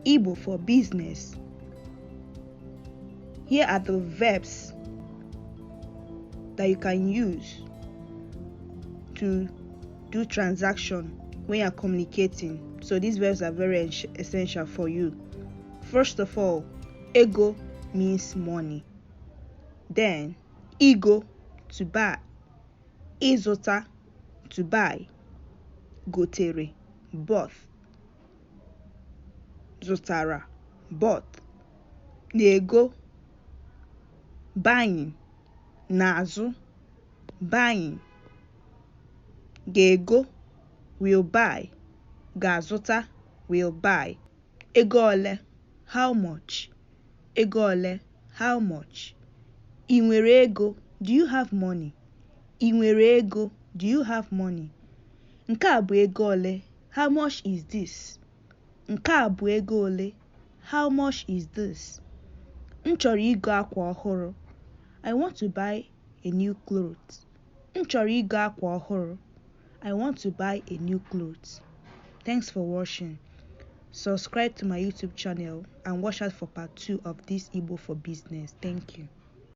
Igbo for business. Here are the verbs that you can use to do transaction when you're communicating. So these verbs are very essential for you. First of all, ego means money. Then ego, to buy. Ịzụta, to buy. Gotere, bought. Zụtara, bought. Na-ego, buying. N'azụ, buying. Ga-ego, will buy. Ga-azụta, will buy. Ego ole, how much. Ego ole, how much. I nwere ego, do you have money. I nwere ego, do you have money. Nke a bụ ego ole, how much is this. Nke a bụ ego ole, how much is this. M chọrọ igo akwa ọhụrụ. I want to buy a new clothes. M chọrọ igo akwa ọhụrụ. I want to buy a new clothes. Thanks for watching. Subscribe to my YouTube channel and watch out for part 2 of this Igbo for business. Thank you.